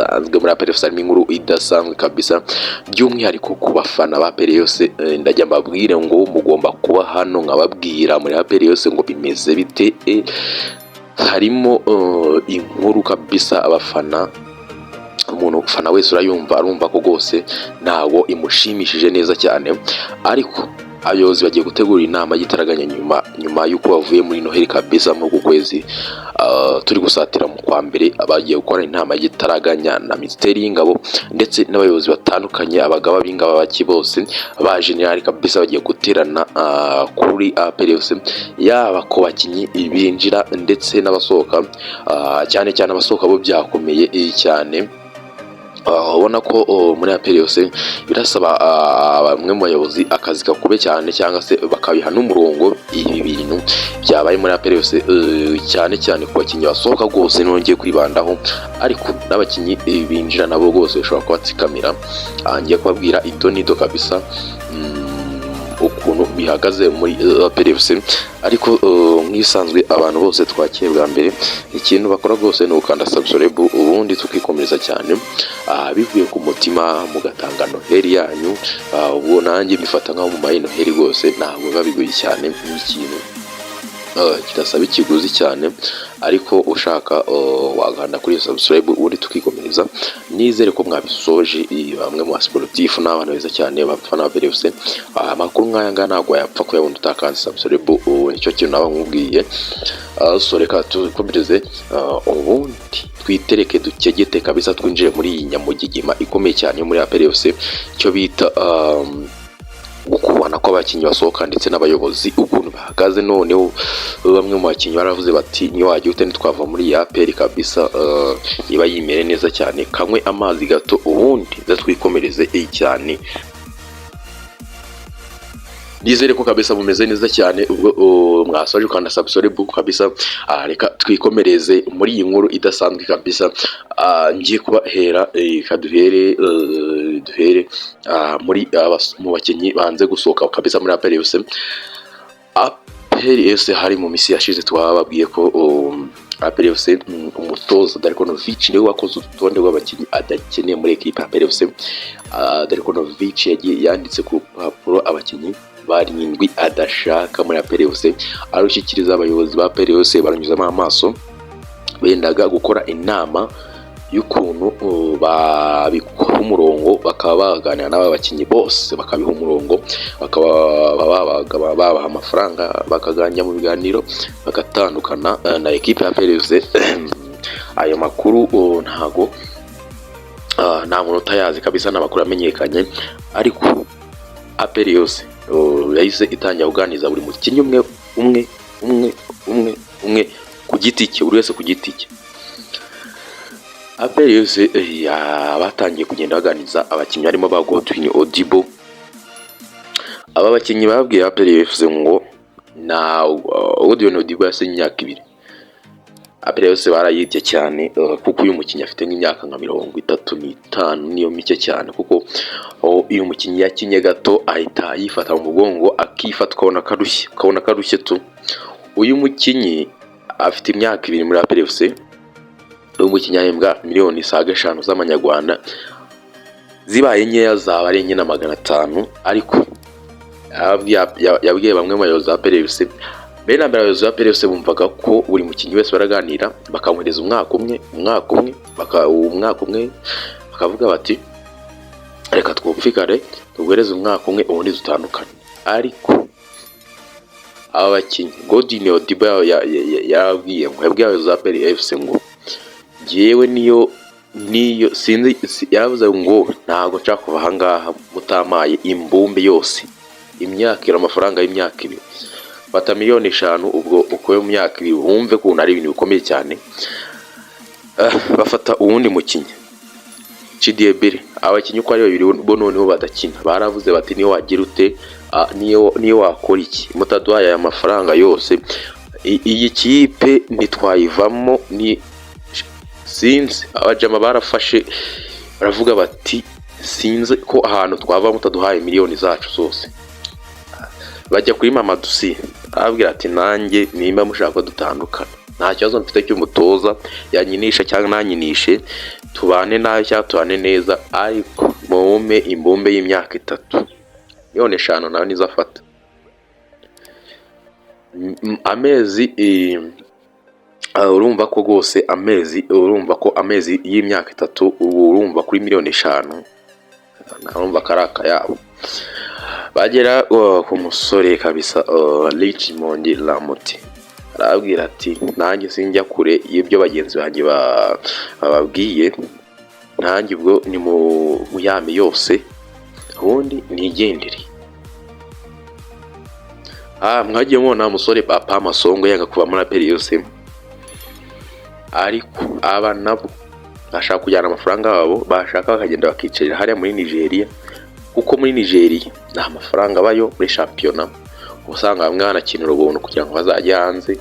Idasanzwe muri APR FC, harimo inkuru idasanzwe kabisa, by'umwihariko ku bafana ba APR yose. Ndajya mbabwire ngo mugomba kuba hano nkababwira muri APR yose ngo bimeze bite. Harimo inkuru kabisa, abafana, umuntu ufana wese urayumva, arumva ko rwose ntabwo imushimishije neza cyane. Ariko abayobozi bagiye gutegura inama y'igitaraganya nyuma y'uko bavuye muri Noheli kabisa. Muri uku kwezi turi gusatira mu kwa mbere, bagiye gukora inama y'igitaraganya na Minisiteri y'Ingabo ndetse n'abayobozi batandukanye, abagaba b'ingabo baki bose ba generali kabisa. Bagiye guterana kuri APR yose, yaba ku bakinnyi binjira ndetse n'abasohoka, cyane cyane abasohoka bo byakomeye cyane. Ubona ko muri APR yose birasaba bamwe mu bayobozi akazi kakube cyane, cyangwa se bakabiha n'umurongo ibi bintu byabaye muri APR yose, cyane cyane ku bakinnyi basohoka rwose nongeye kwibandaho, ariko n'abakinnyi binjira nabo rwose bashobora kubatsikamira. Ngiye kubabwira ido n'ido kabisa, ukuntu bihagaze muri APR FC. Ariko nk'ibisanzwe, abantu bose twakiye bwa mbere, ikintu bakora rwose ni ugukanda subscribe, ubundi tukikomereza cyane, bivuye ku mutima, mugatanga Noheli yanyu. Ubwo nanjye mbifata nkaho mumaye Noheli rwose, ntabwo biba bigoye cyane, ni ikintu kidasaba ikiguzi cyane. Ariko ushaka wakanda kuri subscribe, ubundi tukikomereza. Nizere ko mwabisoje. Bamwe mu basportif n'abana beza cyane bafana ba APR FC, amakuru nk'aya ngaya ntabwo wayapfa kuyabona utakanze subscribe. Ubu nicyo kintu naba nkubwiye. So reka tukomereze, ubundi twitereke dukegete kabisa, twinjire muri iyi nyamugigima ikomeye cyane yo muri APR FC, icyo bita gukubana kw'abakinnyi basohoka ndetse n'abayobozi, ukuntu bahagaze. Noneho bamwe mu bakinnyi baravuze bati: "Niyo wajya ute, ntitwava muri iyi APR kabisa." Iba yimere neza cyane, kanywe amazi gato, ubundi nze twikomereze cyane. Nizere ko kabisa mumeze neza cyane. Ubwo mwasoje ukanda subscribe kabisa. Reka twikomereze muri iyi nkuru idasanzwe kabisa. Ngiye kubahera, kaduhere duhere muri mu bakinnyi banze gusohoka kabisa muri APR FC. APR FC, hari mu minsi yashize twababwiye ko APR FC, umutoza Darko Novic niwe wakoze urutonde rw'abakinnyi adakeneye muri ekipe ya APR FC. Darko Novic yagiye yanditse ku rupapuro abakinnyi barindwi adashaka muri APR FC, arushyikiriza abayobozi ba APR FC, baranyuzamo amaso, bendaga gukora inama y'ukuntu babikora umurongo, bakaba baganira n'aba bakinnyi bose, bakabiha umurongo, bakaba babaha amafaranga, bakaganira mu biganiro, bagatandukana na ekipe ya APR FC. Ayo makuru ntago nta muntu utayazi kabisa, ni amakuru amenyekanye. Ariko APR yose yahise itangira kuganiriza buri mukinnyi umwe umwe umwe umwe umwe ku giti cye, buri wese ku giti cye. APR yose batangiye kugenda baganiriza abakinnyi harimo ba Godwin Odibo. Aba bakinnyi babwiye APR FC ngo na Godwin Odibo yasinye imyaka 2. APR yose barayibye cyane, kuko uyu mukinnyi afite nk'imyaka nka 35, niyo mike cyane, kuko uyu mukinnyi yakinye gato ahita yifata mu mugongo, akifata ukabona karushye, ukabona karushye tu. Uyu mukinnyi afite imyaka 2 muri APR FC. Uyu mukinnyi ahembwa miliyoni saga 5 z'amanyarwanda, zibaye nkeya zaba ari 4 na 500. Ariko yabwiye bamwe mu bayobozi ba APR FC. Mbere na mbere, abayobozi ba APR FC bumvaga ko buri mukinnyi wese baraganira, bakamuhereza umwaka umwe, umwaka umwe, umwaka umwe, bakavuga bati: "Reka twumvikane, tuguhereze umwaka umwe, ubundi dutandukane." Ariko aba bakinnyi, Godwin Odibo yababwiye ngo, yabwiye abayobozi ba APR FC ngo jyewe niyo sinzi yavuze ngo ntabwo nshaka kuva ahangaha mutamaye imbumbe yose, imyaka 2, amafaranga y'imyaka 2. Fata miliyoni 5, ubwo ukuye mu myaka 2, wumve ukuntu ari ibintu bikomeye cyane. Bafata uwundi mukinnyi, Chidiebere. Abakinnyi uko ari babiri bo noneho badakina, baravuze bati: "Niyo wagira ute, niyo wakora iki, mutaduhaye aya mafaranga yose, iyi kipe ntitwayivamo." Ni sinzi, abajama barafashe baravuga bati: "Sinzi ko ahantu twava mutaduhaye miliyoni zacu zose." Bajya kuri Mamadou Sy, arababwira ati: "Nanjye nimba mushaka ko dutandukana, Nta kibazo mfite cy'umutoza, yanyinisha cyangwa ntanyinishe, tubane nabi cyangwa tubane neza, ariko mumpe imbumbe y'imyaka 3, miliyoni 5 nawe nizo afata. Amezi urumva ko rwose amezi, urumva ko amezi y'imyaka 3, ubu urumva kuri miliyoni 5, urumva ko ari akayabo. Bagera ku musore kabisa Richmond Lamptey, arababwira ati: "Nanjye sinjya kure y'ibyo bagenzi banjye bababwiye, nanjye ubwo ni mu yami yose, ubundi nigendere." Mwagiye mubona umusore Papa Masongo yanga kuva muri APR yose, ariko aba nabo bashaka kujyana amafaranga yabo, bashaka bakagenda bakicarira hariya muri Nigeria, kuko muri Nigeria nta mafaranga abayo muri shampiyona. Usanga bamwe banakinira ubuntu kugira ngo bazajye hanze.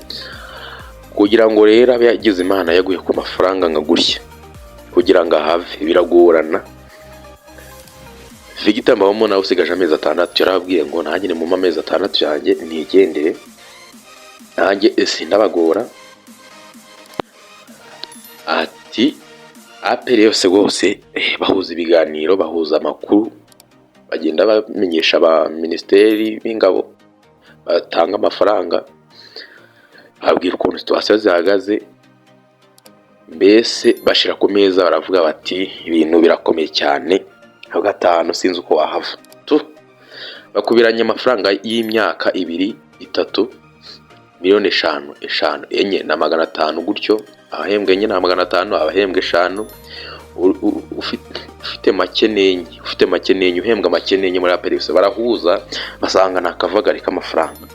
Kugira ngo rero abe yagize Imana yaguye ku mafaranga nka gutya, kugira ngo ahave biragorana. Victor Mbaoma nawe usigaje amezi 6, yarababwiye ngo: "Nanjye ni mu amezi 6 yanjye nigendere, nanjye sindabagora." Ati APR yose rwose bahuza ibiganiro, bahuza amakuru, bagenda bamenyesha ba minisiteri b'ingabo batanga amafaranga, babwira ukuntu situation zihagaze, mbese bashyira ku meza, baravuga bati: "Ibintu birakomeye cyane, aho gatanu sinzi uko wahava tu." Bakubiranye amafaranga y'imyaka 2, 3, miliyoni 5, 5, 4 na 500 gutyo. Abahembwa 4 na 500, abahembwa 5, ufite make n'enye, ufite make n'enye, uhembwa make n'enye muri APR, barahuza basanga ni akavagari k'amafaranga.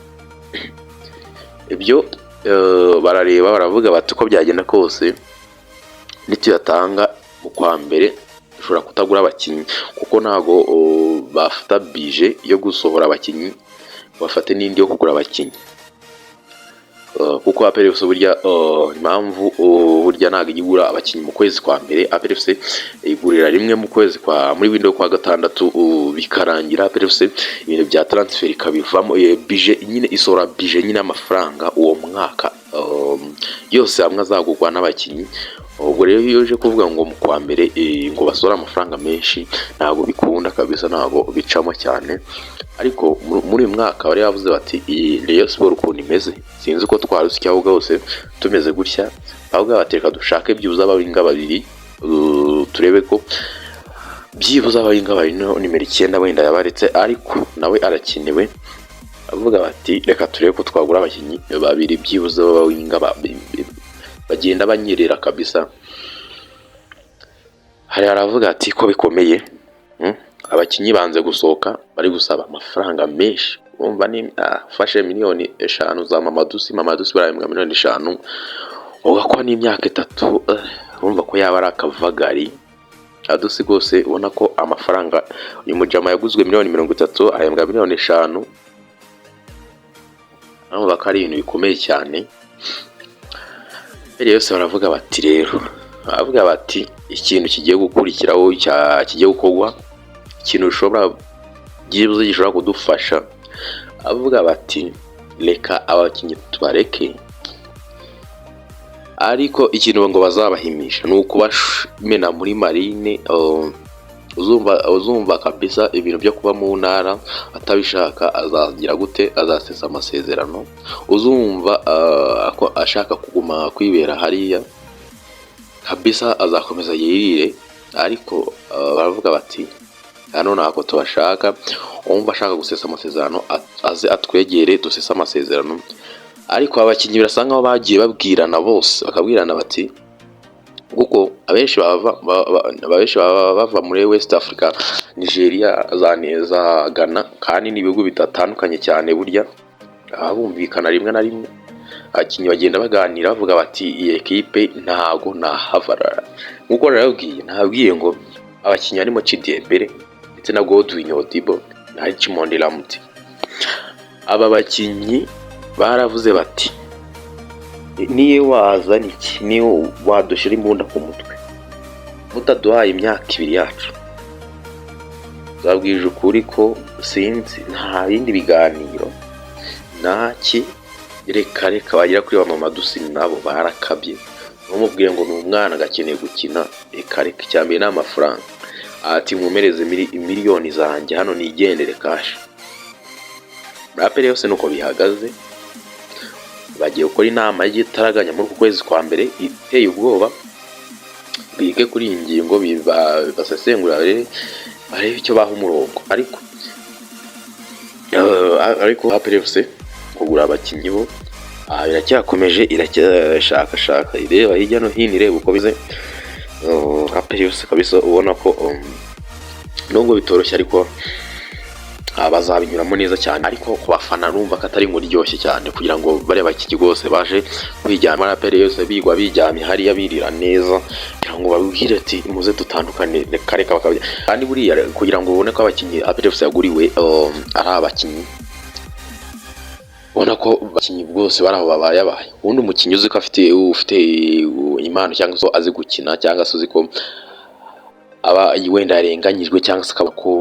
Ibyo barareba, baravuga bati: "Uko byagenda kose, nituyatanga mu kwa mbere dushobora kutagura abakinnyi, kuko ntabwo bafata budget yo gusohora abakinnyi, bafate n'indi yo kugura abakinnyi." Kuko APR FC burya impamvu burya ntabwo ijya igura abakinnyi mu kwezi kwa mbere, APR FC igurira rimwe mu kwezi kwa, muri window kwa gatandatu, bikarangira APR FC ibintu bya transfer ikabivamo. Budget nyine, isohora budget nyine amafaranga uwo mwaka yose hamwe azagurwa n'abakinnyi. Ubwo rero iyo uje kuvuga ngo mu kwa mbere ngo basohore amafaranga menshi, ntabwo bikunda kabisa, ntabwo bicamo cyane. Ariko muri uyu mwaka bari bavuze bati: "Iyi Rayon Sport ukuntu imeze, sinzi uko twarusya ahubwo hose tumeze gutya." Ahubwo bati: "Reka dushake byibuze aba winger babiri, turebe ko byibuze aba winger babiri, no nimero 9 wenda yabaretse, ariko nawe arakenewe." Bavuga bati: "Reka turebe ko twagura abakinnyi babiri byibuze b'aba winger bagenda banyerera kabisa." Hari aravuga ati ko bikomeye, Abakinnyi banze gusohoka, bari gusaba amafaranga menshi. Urumva ni ufashe miliyoni 5 za Mamadou Sy, Mamadou Sy barahembwa miliyoni 5, ugakora n'imyaka 3, urumva ko yaba ari akavagari. Mamadou Sy rwose ubona ko amafaranga uyu mujama yaguzwe miliyoni 30, ahembwa miliyoni 5, urumva ko ari ibintu bikomeye cyane. Mbere yose baravuga bati rero, baravuga bati: "Ikintu kigiye gukurikiraho, kigiye gukorwa, ikintu bishobora byibuze gishobora kudufasha." Avuga bati: "Reka abakinnyi tubareke, ariko ikintu ngo bazabahimisha ni ukubamena muri Marine. Uzumva kabisa ibintu byo kuba mu ntara atabishaka azagira gute? Azasesa amasezerano. Uzumva ko ashaka kuguma kwibera hariya kabisa azakomeza yirire." Ariko baravuga bati: "Hano ntabwo tubashaka. Uwumva ashaka gusesa amasezerano aze atwegere dusese amasezerano." Ariko abakinnyi birasa nkaho bagiye babwirana bose, bakabwirana bati, kuko abenshi baba bava muri West Africa, Nigeria, za Ghana, kandi ni ibihugu bidatandukanye cyane, burya baba bumvikana rimwe na rimwe. Abakinnyi bagenda baganira, bavuga bati: "Iyi ekipe ntago nahava." Nkuko narababwiye, nababwiye ngo abakinnyi harimo Chidiebere ndetse na Godwin Odibo na Richmond Lamptey, aba bakinnyi baravuze bati: "Niyo wazana iki, niyo wadushyira imbunda ku mutwe, mutaduhaye imyaka 2 yacu, zabwije ukuri ko sinzi, nta bindi biganiro ntaki." Reka reka, bagera kuri ba Mamadou Sy nabo barakabye. Ntumubwiye ngo ni umwana agakeneye gukina, reka reka, icya mbere ni amafaranga. Ati: "Nkomereze miliyoni zanjye hano nigendere cash." Muri APR yose nuko bihagaze. Bagiye gukora inama y'igitaraganya muri uku kwezi kwa mbere iteye ubwoba, bige kuri iyi ngingo, basesengura, barebe icyo baha umurongo. Ariko APR FC kugura abakinnyi bo biracyakomeje, iracyashakashaka, ireba hirya no hino, ireba uko bize. APR yose kabisa ubona ko nubwo bitoroshye ariko bazabinyuramo neza cyane. Ariko ku bafana numva ko atari inkuru iryoshye cyane, kugira ngo bariya bakinnyi rwose baje kwijyana muri APR yose bigwa bijyamye hariya birira neza, kugira ngo babwire ati: "Muze dutandukane." Reka reka, bakabya. Kandi buriya kugira ngo ubone ko abakinnyi APR FC yaguriwe ari abakinnyi ubona ko abakinnyi bose bari aho babayabaye. Ubundi umukinnyi uzi ko afite, ufite impano cyangwa se azi gukina, cyangwa se uzi ko aba wenda yarenganyijwe cyangwa se akaba ko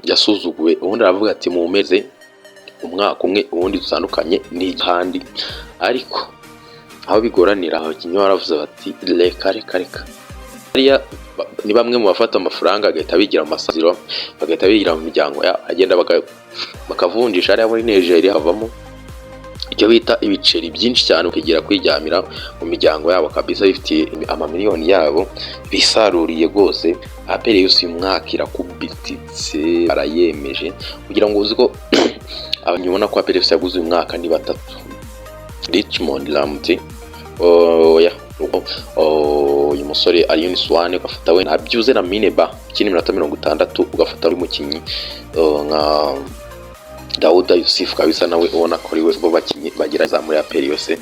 yasuzuguwe, ubundi aravuga ati: "Mumeze umwaka umwe, ubundi dutandukanye n'ahandi." Ariko aho bigoranira, abakinnyi baravuze bati: "Reka reka reka." Hariya ni bamwe mu bafata amafaranga agahita bigira mu masaziro, bagahita bigira mu miryango yabo, agenda bakavunjisha hariya muri Nigeria, havamo icyo bita ibiceri byinshi cyane, ukigira kwiryamira mu miryango yabo kabisa, bifitiye amamiliyoni yabo bisaruriye rwose. APR yose uyu mwaka irakubititse, barayemeje. Kugira ngo uzi ko abantu ubona ko APR yose yaguze uyu mwaka ni batatu: Richmond Lamptey, oya, uyu musore Aliou Souané, ugafata we ntabyuze na Mine Ba ukina iminota 60, ugafata undi mukinnyi nka Dauda Yussif kabisa, nawe ubona ko ari we bo bakinnyi bagira za muri APR yose.